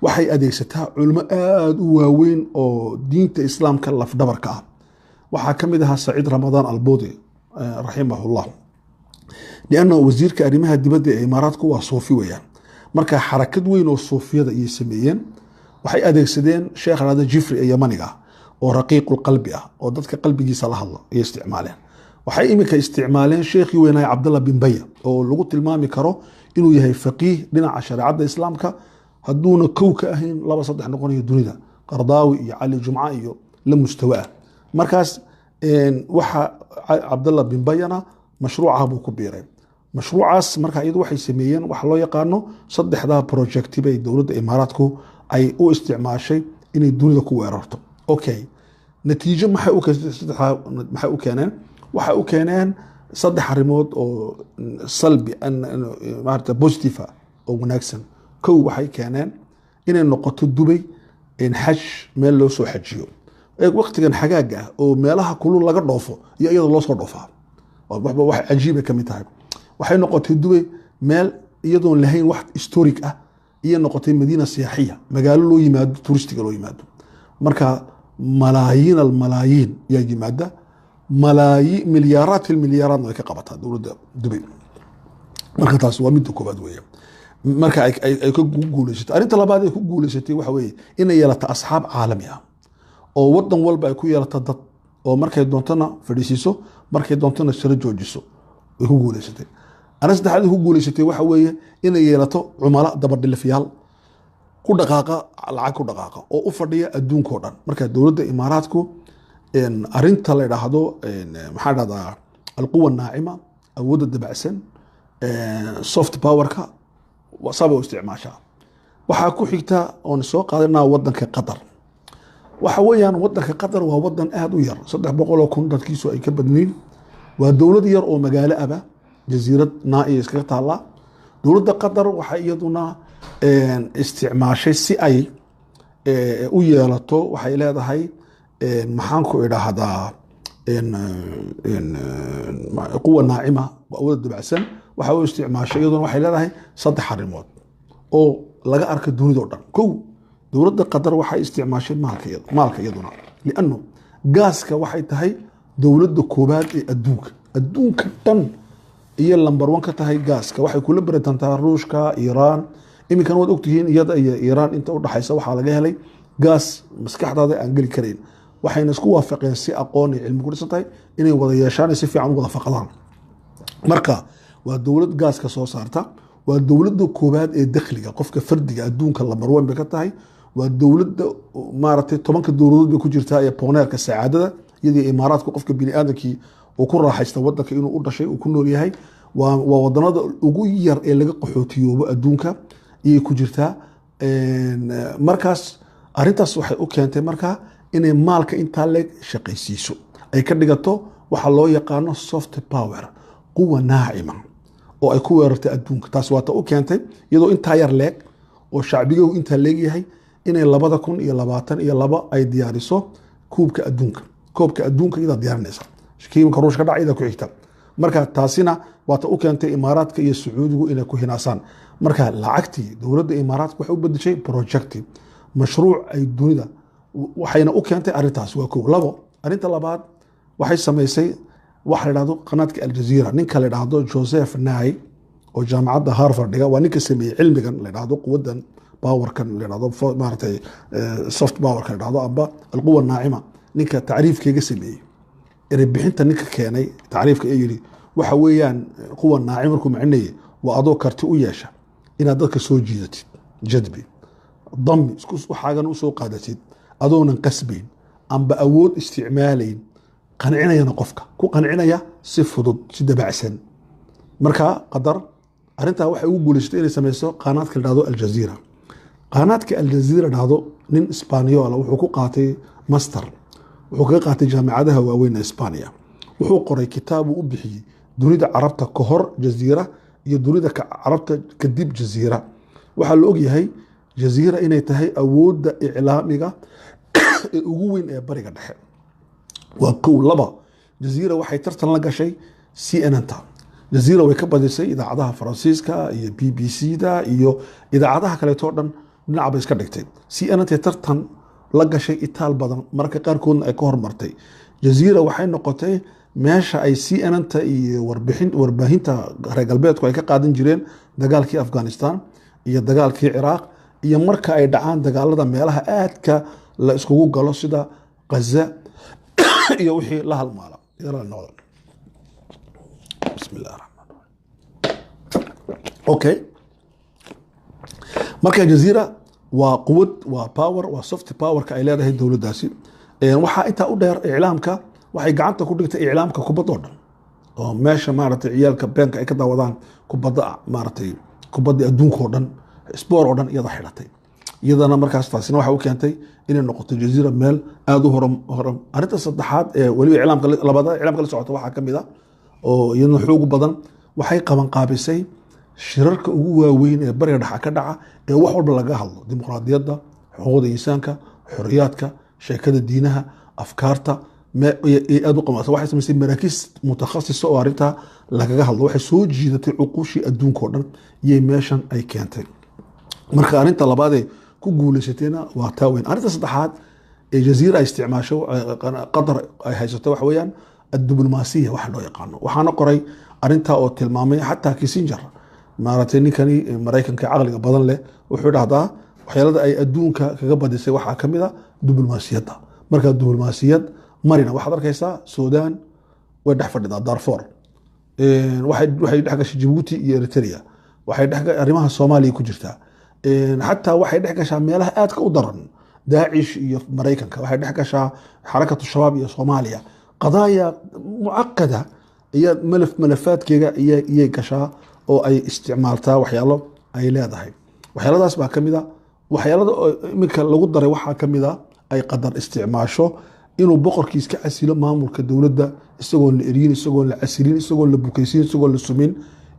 Waxay adeegsataa culimo aada u waaweyn oo diinta Islaamka lafdhabarka ah. Waxaa ka mid ahaa Saciid Ramadaan Albudi, raximahullah, lianna wasiirka arrimaha dibadda ee Imaaraadku waa suufi weeyaan. Marka xarakad weyn oo suufiyada ayay sameeyeen. Waxay adeegsadeen sheekh lahada Jifri ee Yamaniga ah oo raqiiqulqalbi ah oo dadka qalbigiisa la hadlo ayay isticmaaleen. Waxay iminka isticmaaleen sheekhii weynaay Cabdallah bin Baya, oo lagu tilmaami karo inuu yahay faqiih dhinaca shareecadda Islaamka, hadduuna kow ka ahayn laba saddex noqonayo dunida, Qardaawi iyo Cali Jumca iyo la mustawa ah. Markaas waxa Cabdallah bin Bayana mashruucaha buu ku biiray mashruucaas. Marka iyadu waxay sameeyeen waxa loo yaqaano saddexdaa projecti bay dowladda Imaaraadku ay u isticmaashay inay dunida ku weerarto. Okay, natiijo maxay u keentay? Saddexdaa maxay u keeneen? Waxay u keeneen saddex arrimood oo salbi, maarata, positive ah oo wanaagsan. Kow, waxay keeneen inay noqoto Dubay in xaj meel loo soo xajiyo. Eeg, waqtigan xagaaga ah oo meelaha kulul laga dhoofo iyo iyada loo soo dhoofaa, waxba wax cajiibay ka mid tahay. Waxay noqotay Dubay meel iyadoon lahayn wax historic ah iyo noqotay madiina siyaaxiya, magaalo loo yimaado, turistiga loo yimaado. Marka malaayiin almalaayiin yaa yimaada, malaayi milyaaraat ilmilyaaraadna way ka qabataa dowladda Dubay. Marka taas waa midda koobaad weeye. Marka ay ka guuleysatay, arrinta labaad ay ku guuleysatay waxa weeye inay yeelato asxaab caalami ah oo wadan walba ay ku yeelato dad oo markay doontona fadhiisiiso, markay doontona saro joojiso, way ku guuleysatay. Arrin saddexaad ay ku guuleysatay waxa weeye inay yeelato cumala, dabadhilifyaal ku dhaqaaqa lacag, ku dhaqaaqa oo u fadhiya adduunkao dhan. Marka dowladda Imaaraadku arrinta la idhaahdo, maxaa dhahdaa, alquwa naacima, awoodda dabacsan, soft powerka saaba u isticmaashaa. Waxaa ku xigta oon soo qaadanaa wadanka Qatar. Waxa weeyaan wadanka Qatar waa wadan aada u yar, 300,000 dadkiisu ay ka badnayn. Waa dowlad yar oo magaalo aba, jasiirad naa-iya iskaga taallaa. Dowladda Qatar waxay iyaduna isticmaashay si ay u yeelato, waxay leedahay, maxaan ku idhaahdaa, quwa naacima, awoodda dabacsan waxa u isticmaashay. Iyaduna waxay leedahay saddex arrimood oo laga arka dunida o dhan. Kow, dowladda Qatar waxay isticmaashay maalka iyaduna, lianno gaaska waxay tahay dowladda koobaad ee adduunka dhan iyo number one ka tahay gaaska. Waxay kula baratantaa Ruushka, Iiraan. Iminkan waad ogtihiin iyada iyo Iiraan inta udhaxaysa waxaa laga helay gaas maskaxdaada aan geli karayn. Waxayna isku waafaqeen si aqoon iyo cilmi ku dhisan tahay inay wada yeeshaan, si fiican u wada faqdaan. Marka waa dowlad gaaska soo saarta, waa dowladda koobaad ee dakhliga qofka fardiga adduunka number one bay ka tahay. Waa dowladda, maaragtay, 10-ka dowladood bay ku jirtaa ee pooneerka sacaadada, iyadii Imaaraadku, qofka bini aadamkii uu ku raaxaysta wadanka inuu u dhashay uu ku nool yahay. Waa wadanada ugu yar ee laga qaxootiyoobo adduunka ayay ku jirtaa. Markaas arrintaas waxay u keentay markaa inay maalka intaa leeg shaqaysiiso, ay ka dhigato waxa loo yaqaano soft power, quwa naacima oo ay ku weerartay adduunka. Taas waata u keentay, iyadoo intaa yar leeg oo shacbigahu intaa leegyahay, inay 2022 ay diyaariso kuubka adduunka. Koobka adduunka iyadaa diyaarinaysa, kiimka Ruushka dhac iyadaa ku xigta. Marka taasina waata u keentay Imaaraadka iyo Sacuudigu inay ku hinaasaan. Marka lacagtii dowladda Imaaraadka waxay u bedeshay projecti, mashruuc ay dunida, waxayna u keentay arrintaas. Waa kow. Labo, arrinta labaad waxay samaysay waxa la dhahdo qanaadka Aljazeera. Ninka la dhahdo Joseph Nye oo jaamacadda Harvard dhiga waa ninka sameeyey cilmigan la dhahdo quwadan powerkan la dhahdo, maaragtay, soft powerka la dhahdo amba alquwa naacima. Ninka tacriifkeega sameeyey, erebixinta ninka keenay, tacriifka ee yidhi waxa weeyaan quwa naacim, markuu macinayay, waa adoo karti u yeesha inaad dadka soo jiidatid, jadbi dami, isku waxaagan usoo qaadatid adoonan qasbayn amba awood isticmaalayn, qancinayana qofka ku qancinaya si fudud, si dabacsan. Marka Qadar arrintaa waxay ugu guulaysatay inay sameyso qaanaadka la dhahdo Aljazeera. Qaanaadka Aljazeera dhahdo, nin Isbaaniyoola wuxuu ku qaatay master, wuxuu kaga qaatay jaamacadaha waaweyn ee Isbaaniya. Wuxuu qoray kitaab uu u bixiyey dunida Carabta ka hor Jaziira iyo dunida Carabta kadib Jaziira. Waxaa la ogyahay Jaziira inay tahay awoodda iclaamiga. ee ugu weyn ee Bariga Dhexe. Waa kow. Laba, Jaziira waxay tartan la gashay CNN-ta. Jaziira way ka badisay idaacadaha Faransiiska iyo BBC-da iyo idaacadaha kaleeto dhan, dhinac bay iska dhigtay. CNN-ta tartan la gashay itaal badan, mararka qaarkoodna ay ka hormartay. Jaziira waxay noqotay meesha ay CNN-ta iyo warbixin warbaahinta reer galbeedku ay ka qaadan jireen dagaalkii Afghanistan iyo dagaalkii Ciraaq, iyo marka ay dhacaan dagaalada meelaha aadka la iskugu galo sida Gaza iyo wixii la halmaala. Noqda. Bismi illahi raxmaan raxiim. Okay, marka Jaziira waa quwad, waa power, waa soft powerka ay leedahay dowladdaasi. Waxaa intaa u dheer iclaamka. Waxay gacanta ku dhigtay iclaamka kubadda oo dhan, oo meesha maaragtay ciyaalka beenka ay ka daawadaan kubadda, maaragtay kubadda adduunka oo dhan, sport oo dhan iyada xidhatay iyadana. Markaas taasina waxay u keentay inay noqoto Jaziira meel aada u hor. Arrinta saddexaad ee weliba iclaamka labada iclaamka la socota waxaa ka mid a, oo iyadana xoog badan, waxay qabanqaabisay shirarka ugu waaweyn ee Bariga Dhexa ka dhaca ee wax walba laga hadlo: dimuqraadiyadda, xuquuqda insaanka, xoriyaadka, sheekada diinaha, afkaarta aad u qabanaysa. Waxay samaysay maraakiis mutakhasisa oo arrintaa lagaga hadlo. Waxay soo jiidatay cuquushii adduunka oo dhan iyay meeshan ay keentay. Marka arrinta labaadee ku guuleysatayna waa taa weyn. Arrinta saddexaad ee Jaziira ay isticmaasho, Qatar ay haysato, waxa weeyaan addiblomaasiya waxa loo yaqaano. Waxaana qoray arrintaa oo tilmaamay xataa Kissinger, maaragtay ninkani Maraykanka caqliga badan leh. Wuxuu dhahdaa waxyaalada ay adduunka kaga badisay waxaa ka mid a diblomaasiyadda. Marka diblomaasiyad marina waxaad arkaysaa Sudan way dhex fadhidaa, Darfor waxay dhex gashay, Jabuuti iyo Eritrea waxay dhex, arrimaha Soomaaliya ku jirtaa, xataa waxay dhex gashaa meelaha aadka u daran, Daacish iyo Maraykanka, waxay dhex gashaa Xarakatu Shabaab iyo Soomaaliya. Qadaaya mucaqada iyo malafaadkeega iyay gashaa oo ay isticmaaltaa waxyaalo ay leedahay. Waxyaaladaas baa ka mid a. Waxyaalada iminka lagu daray waxaa ka mid a ay Qadar isticmaasho inuu boqorkii iska casilo maamulka dowladda isagoon la eryin, isagoon la casilin, isagoon la bukaysin, isagoon la sumin,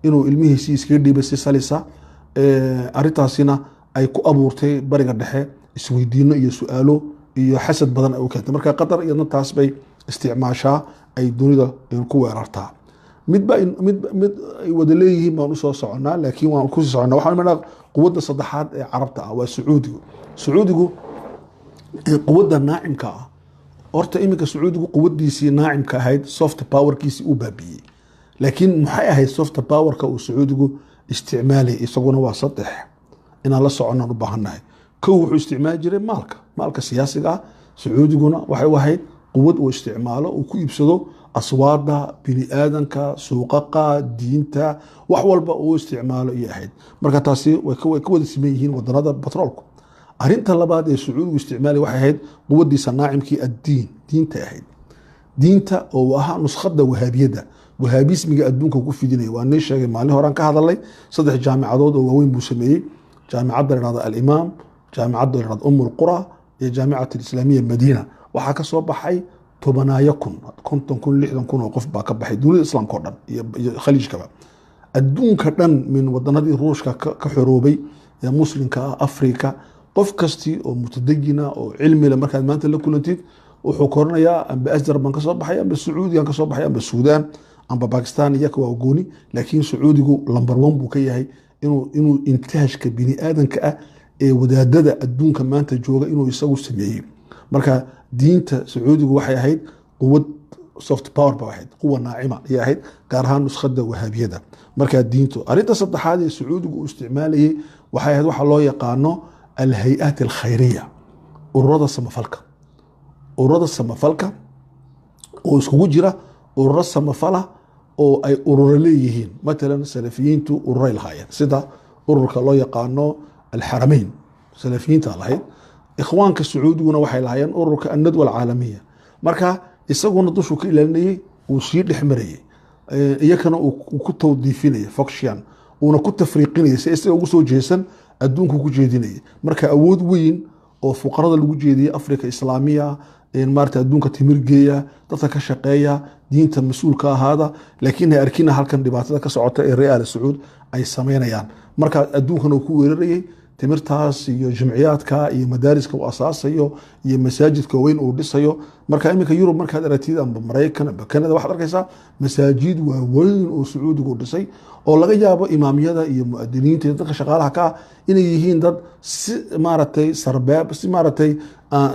inuu ilmihiisii iskaga dhiibay si salisa. Arrintaasina ay ku abuurtay Bariga Dhexe isweydiino iyo su-aalo iyo xasad badan ay u keentay. Marka Qatar iyadna taas bay isticmaashaa, ay dunida ku weerartaa. Midba mid mid ay wada leeyihiin baan usoo soconnaa, laakiin waan kusii soconnaa. Waxaan imanaa quwadda saddexaad ee Carabta ah, waa Sacuudigu. Sacuudigu quwadda naacimka ah, horta iminka Sacuudigu quwaddiisii naacimka ahayd, soft powerkiisii, uu baabiiyey. Laakiin maxay ahayd soft powerka uu Sacuudigu isticmaalayay? Isaguna waa saddex inaan la soconaan u baahannahay. Kow, wuxuu isticmaali jiray maalka, maalka siyaasiga ah. Sacuudiguna waxay u ahayd quwad uu isticmaalo, uu ku iibsado aswaada bini aadanka, suuqaqa, diinta, wax walba uu isticmaalo iyo ahayd. Marka taasi way ka wada siman yihiin wadanada batroolku. Arrinta labaad ee Sacuudigu isticmaalay waxay ahayd quwadiisa naacimkii, addiin, diinta ahayd. Diinta oo ahaa nuskhada Wahaabiyadda, Wahaabismiga adduunka ku fidinaya. Waa nii sheegay maalin horaan ka hadalay, saddex jaamicadood oo waaweyn buu sameeyey: jaamicadda la ihahdo Alimaam, jaamicadda la ihahdo Um Alqura iyo Jaamicat Alislaamiya Madiina. Waxaa ka soo baxay tobanaayo kun, 50,000, 60,000 oo qof baa ka baxay dunida Islaamka o dhan iyo Khaliijkaba, adduunka dhan, min wadanadii Ruushka ka xoroobay ee Muslimka ah, Afrika. Qof kastii oo mutadayina oo cilmi leh markaad maanta la kulantid, wuxuu koranayaa amba Azhar baan kasoo baxay, amba Sacuudigan kasoo baxay, amba Suudaan, amba Bakistan. Iyaka waa gooni, laakiin Sacuudigu number one buu ka yahay inuu intaajka bini aadanka ah ee wadaadada adduunka maanta jooga inuu isagu sameeyey. Marka diinta Sacuudigu waxay ahayd quwad soft power ba ahayd, quwa naacima ayay ahayd, gaar ahaan nuskhada Wahaabiyada. Marka diintu. Arrinta saddexaad ee Sacuudigu uu isticmaalayay waxay ahayd waxa loo yaqaano alhay-aat alkhayriya, ururada samafalka. Ururada samafalka oo iskugu jira ururo samafala oo ay ururo leeyihiin, matalan Salafiyiintu ururay lahaayeen, sida ururka loo yaqaano Alxarameyn, Salafiyiinta lahayd. Ikhwaanka Sacuudiguna waxay lahaayeen ururka Annadwa Alcaalamiya. Marka isaguna dushuu ka ilaalinayey, uu sii dhex marayey, iyakana uu ku tawdiifinaya fokshian, uuna ku tafriiqinaya si isaga ugu soo jeesan adduunku ku jeedinayay. Marka awood weyn oo fuqarada lagu jeediyey, Africa Islaamiya, maarata adduunka timir geeya, dadka ka shaqeeya, diinta mas-uulka ahaada, laakiin ha arkina halkan dhibaatada ka socota ee reer Aal Sacuud ay samaynayaan. Marka adduunkan uu ku weerarayey, Timirtaas iyo jimciyaadka iyo madaariska uu asaasayo iyo masaajidka weyn uu dhisayo. Marka iminka Yurub markaad aragtid, amba Maraykan, amba Canada, waxaad arkaysaa masaajid waaweyn oo Sacuudigu uu dhisay, oo laga yaabo imaamyada iyo muadiniinta iyo dadka shaqaalaha ka ah inay yihiin dad si maaragtay sarbeeb, si maaragtay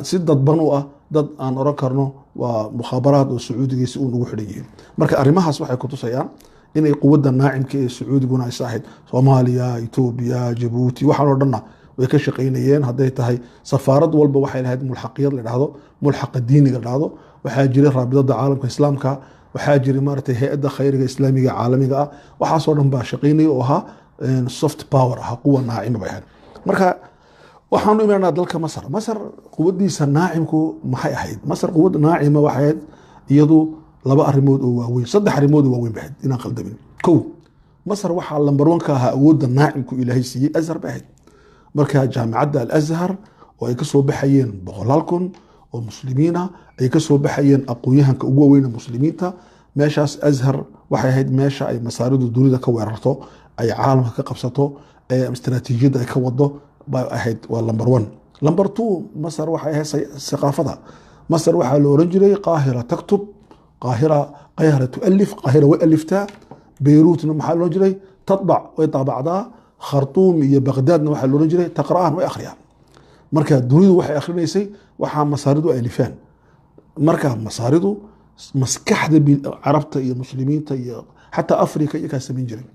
si dadban u ah, dad aan oran karno waa mukhaabaraad oo Sacuudigiisi uun ugu xidhan yihiin. Marka arrimahaas waxay kutusayaan inay quwadda naacimka ee Sacuudiguna aysa ahayd. Soomaaliya, Etoobiya, Jabuuti, waxaan oo dhanna way ka shaqaynayeen. Hadday tahay safaarad walba waxay lahayd mulxaqiyad la dhahdo, mulxaqa diiniga la dhahdo. Waxaa jiray raabidada caalamka islaamka, waxaa jiray maaragtay hay-adda khayriga islaamiga caalamiga ah. Waxaasoo dhan baa shaqaynaya oo ahaa soft power ahaa, quwa naacima bay ahayd. Marka waxaanu imanaa dalka Masar. Masar quwaddiisa naacimku maxay ahayd? Masar quwad naacima waxay ahayd iyadu laba arrimood oo waaweyn, saddex arrimood oo waaweyn bay ahayd, inaan qaldamin. Kow, Masar waxaa lambar one ka ahaa awoodda naacimku Ilaahay siiyey Azhar bay ahayd. Marka jaamicadda Al-Azhar oo ay ka soo baxayeen boqolaal kun oo muslimiin ah, ay ka soo baxayeen aqoon-yahanka ugu waaweyn ee muslimiinta, meeshaas Azhar waxay ahayd meesha ay Masaaridu dunida ka weerarto, ay caalamka ka qabsato, ee istaraatiijiyadda ay ka wado bay ahayd. Waa number one. Number two, Masar waxay ahayd saqaafada. Masar waxaa la oran jiray qaahira taktub, qaahira, qaahira tualif, qaahira way aliftaa. Beyruutna maxaa la oran jiray? Tadbac, way daabacdaa. Khartuum iyo Baqdaadna waxaa la oran jiray taqra'aan, way akhriyaan. Marka dunidu waxay akhrinaysay waxaa Masaaridu ay alifaan. Marka Masaaridu maskaxda carabta iyo muslimiinta iyo xataa Afrika iyo kaa samayn jiray,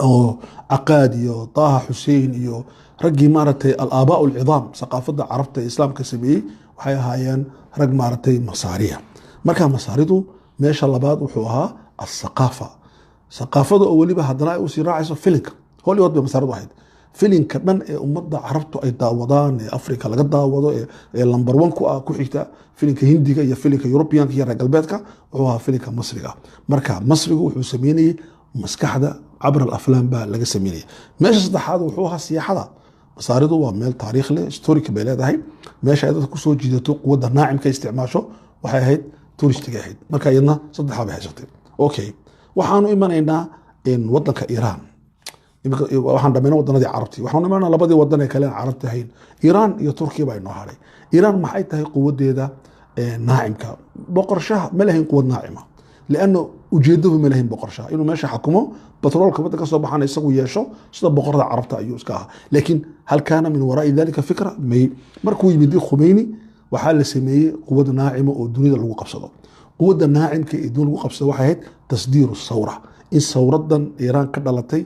oo Caqaad iyo Taaha Xusein iyo raggii maaragtay alaabaa alcidaam saqaafadda carabta ee islaamka sameeyey waxay ahaayeen rag maaragtay Masaariya. Marka Masaaridu meesha labaad wuxuu ahaa asaqaafa, saqaafada oo weliba haddana ay usii raacayso filinka. Hollywood bay Masaaridu ahayd. Filinka dhan ee ummadda carabtu ay daawadaan, ee Afrika laga daawado, ee number one ku ah, ku xigta filinka Hindiga iyo filinka Europeanka iyo reer galbeedka, wuxuu ahaa filinka Masriga. Marka Masrigu wuxuu sameynayey maskaxda cabra alaflaam baa laga sameynayay. Meesha saddexaad wuxuu ahaa siyaaxada. Masaaridu waa meel taariikh leh, historic bay leedahay. Meesha ay dadka kusoo jiidato, quwadda naacimka isticmaasho waxay ahayd touristiga ahayd. Marka iyadna saddexaa bay haysatay. Okay, waxaanu imanaynaa wadanka Iiraan. Waxaan dhamayna wadanadii carabti, waxaanu imanaa labadii wadan ee kale aan carabta ahayn, Iiraan iyo Turkiya baa inoo hadhay. Iiraan maxay tahay quwadeeda naacimka? Boqorshaha ma lahayn quwad naacima, lianna ujeedadu ma lahayn boqorshaha inuu meesha xakumo, batroolka waddan ka soo baxana isagu yeesho sida boqorada carabta ayuu iska ahaa. Laakiin hal kaana min waraai dalika fikra? May. Markuu yimid Khumeyni waxaa la sameeyey quwad naacima oo dunida lagu qabsado. Quwadda naacimka ee dunida lagu qabsado waxay ahayd tasdiiru sawra, in sawradan Iiraan ka dhalatay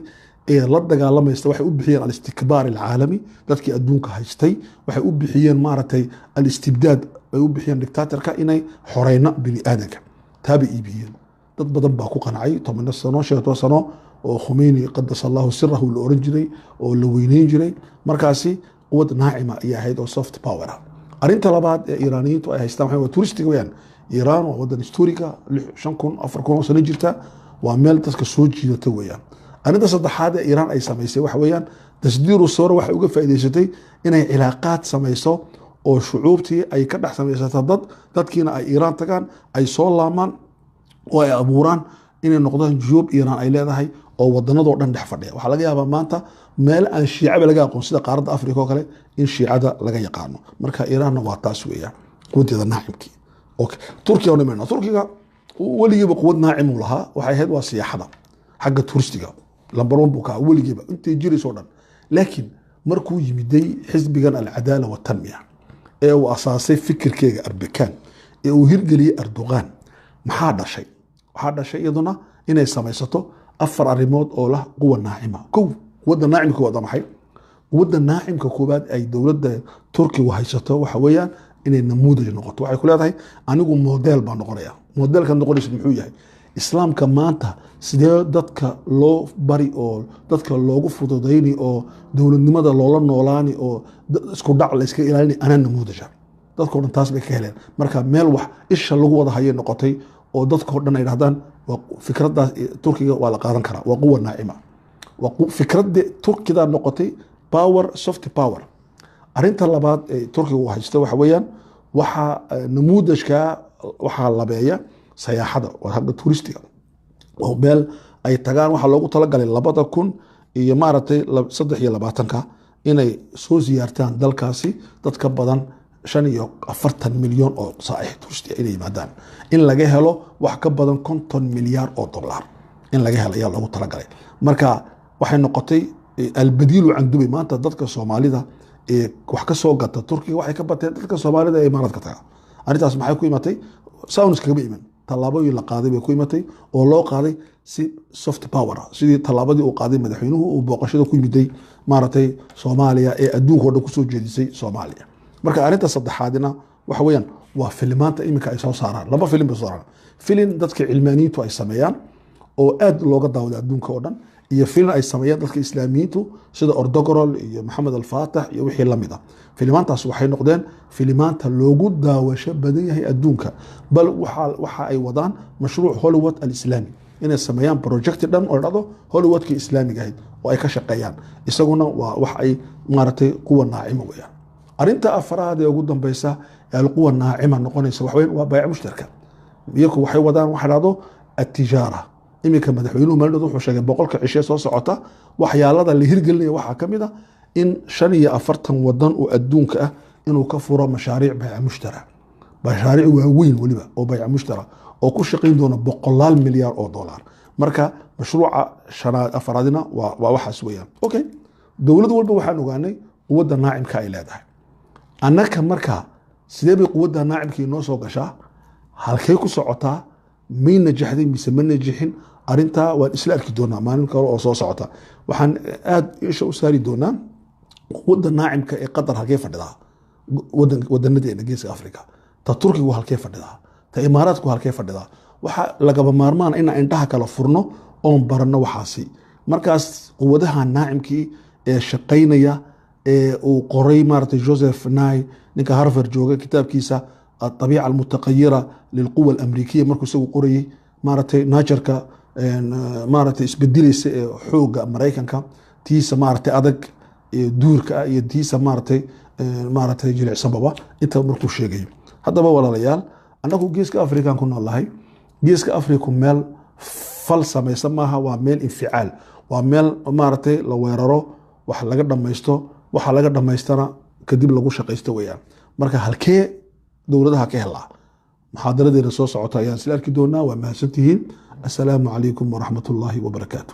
ee la dagaalamaysa waxay u bixiyeen alistikbaar alcaalami, dadkii adduunka haystay waxay u bixiyeen maaragtay alistibdaad ay u bixiyeen dictatorka, inay xoreyna bini aadanka taabay iibiyeen. Dad badan baa ku qancay. 10 sano, 15 sano oo Khumeyni qadasa allahu sirahu la oran jiray oo la weyneyn jiray, markaasi quwad naacima ayay ahayd oo soft power ah. Arrinta labaad ee Iiraaniyiintu ay haystaan waxay waa turistiga weyaan. Iiraan waa wadan historiga, 5,000, 4,000 oo sano jirta, waa meel dadka soo jiidata weeyaan. Arrinta saddexaad ee Iiraan ay samaysay waxa weeyaan tasdiiru sawra. Waxay uga faa'iidaysatay inay cilaaqaad samayso oo shucuubtii ay ka dhex samaysato dad, dadkiina ay Iiraan tagaan, ay soo laamaan oo ay abuuraan inay noqdaan juyuub Iiraan ay leedahay oo wadanadoo dhan dhex fadhiya. Waxaa laga yaabaa maanta meel aan shiicaba laga aqoon sida qaaradda Afrika oo kale in shiicada laga yaqaano. Marka Iiraanna waa taas weeyaan quwadeeda naacimkii. Okay, Turkiga oo imanaa. Turkiga weligiiba quwad naacim uu lahaa, waxay ahayd waa siyaaxada, xagga turistiga number one buu ka ahaa weligiiba intay jirayso dhan. Laakiin markuu yimiday xisbigan Alcadaala Watanmiya ee uu asaasay fikirkeega Erbakan ee uu hirgeliyey Erdogan, maxaa dhashay? Waxaa dhashay iyaduna inay samaysato afar arrimood oo lah quwa naacima. Kow, quwadda naacimka waa maxay? Quwadda naacimka koowaad ay dowladda Turkigu haysato waxa weeyaan inay namuudaj noqoto. Waxay ku leedahay anigu model baan noqonaya. Modelka noqonaysa muxuu yahay? Islaamka maanta sidee dadka loo bari oo dadka loogu fududayni oo dowladnimada loola noolaani oo isku dhac la iska ilaalini? Anaa namuudaja. Dadkao dhan taas bay ka heleen. Marka meel wax isha lagu wada hayay noqotay oo dadkao dhan ay dhahdaan waa fikradaas Turkiga waa la qaadan karaa, waa quwa naacima, waa fikradda Turkida noqotay power, soft power. Arrinta labaad ee Turkiga uu haysto waxa weeyaan waxaa namuudajka waxaa labeeya sayaaxada, waa xagga turistiga oo meel ay tagaan. Waxaa loogu talagalay labada kun iyo maaragtay saddex iyo labaatanka Inay soo siyaartaan dalkaasi dad ka badan 45 milyan oo saaix tourist inay yimaadaan, in laga helo wax ka badan 50 milyaar oo dollar in laga helo ayaa loogu talagalay. Marka waxay noqotay albadiilu can Dubay. Maanta dadka Soomaalida ee wax ka soo gata Turkiga waxay ka bateen dadka Soomaalida ee Imaaraadka taga. Arrintaas maxay ku imatay? Sounds kagama iman, tallaabooyin la qaaday bay ku imatay oo loo qaaday si soft power ah, sidii tallaabadii uu qaaday madaxweynuhu uu booqashada ku yimiday maaragtay Soomaaliya ee adduunka oo dhan kusoo jeedisay Soomaaliya. Marka arrinta saddexaadina waxa weeyaan waa filimaanta iminka ay soo saaraan. Laba filim bay soo saaraan: filin dadka cilmaaniyiintu ay sameeyaan oo aad looga daawada adduunka oo dhan, iyo filin ay sameeyaan dadka Islaamiyiintu sida Ertugrul iyo Maxamed Alfaatax iyo wixii lamid ah. Filimaantaas waxay noqdeen filimaanta loogu daawasho badan yahay adduunka. Bal waxa ay wadaan mashruuc Hollywood Alislaami, inay sameeyaan project dhan oo dhado Hollywoodkii Islaamiga ahayd oo ay ka shaqeeyaan. Isaguna waa wax ay maaragtay quwa naacima weeyaan. Arrinta afaraad ee ugu dambeysa ee alquwa naacima noqonaysa waxa weeyaan waa baayac mushtarka. Iyaku waxay wadaan waxa dhahdo atijaara. Iminka madaxweynuhu maalin wuxuu sheegay 100-ka cishe soo socota waxyaalada la hirgelinaya waxaa ka mid a in 45 wadan oo adduunka ah inuu ka furo mashaariic bayca mushtara, mashaariic waaweyn weliba oo bayca mushtara oo ku shaqayn doona boqolaal milyaar oo dollar. Marka mashruuca shanaad afaraadina waa waxaas weeyaan. Okay, dowlad walba waxaan ogaanay quwadda naacimka ay leedahay. Annaka marka sidee bay quwadda naacimka inoo soo gashaa? Halkay ku socotaa? May najaxday mise ma najixin? Arrintaa waan isla arki doonaa maalin kale oo soo socota. Waxaan aad isha u saari doonaa quwadda naacimka ee Qatar halkee fadhidaa, wadanadeena Geeska Africa, ta Turkigu halkee fadhidaa, ta Imaaraadku halkee fadhidaa. Waxaa lagaba maarmaan inaan indhaha kala furno oon baranno waxaasi. Markaas quwadaha naacimkii ee shaqaynaya ee uu qoray maaragtay Joseph Nye, ninka Harvard jooga, kitaabkiisa Alطabiica Almutaqayira Lilquwa Alamrikiya, markuu isagu qorayey maaragtay najarka maaragtay isbedelaysa ee xooga Maraykanka, tiisa maaragtay adag ee duurka ah iyo tiisa maaragtay jilicsanbaba inta markuu sheegayo. Haddaba walaalayaal, annagu Geeska Afrikaan ku nool nahay. Geeska Afriku meel fal samaysa maaha, waa meel inficaal, waa meel maaragtay la weeraro, wax laga dhamaysto, waxa laga dhamaystana kadib lagu shaqaysto weeyaan. Marka halkee dowladaha ka helaa? Muxaadaradeena soo socota ayaan isla arki doonaa. Waa mahadsantihiin. Assalaamu calaykum waraxmat ullaahi wabarakaatu.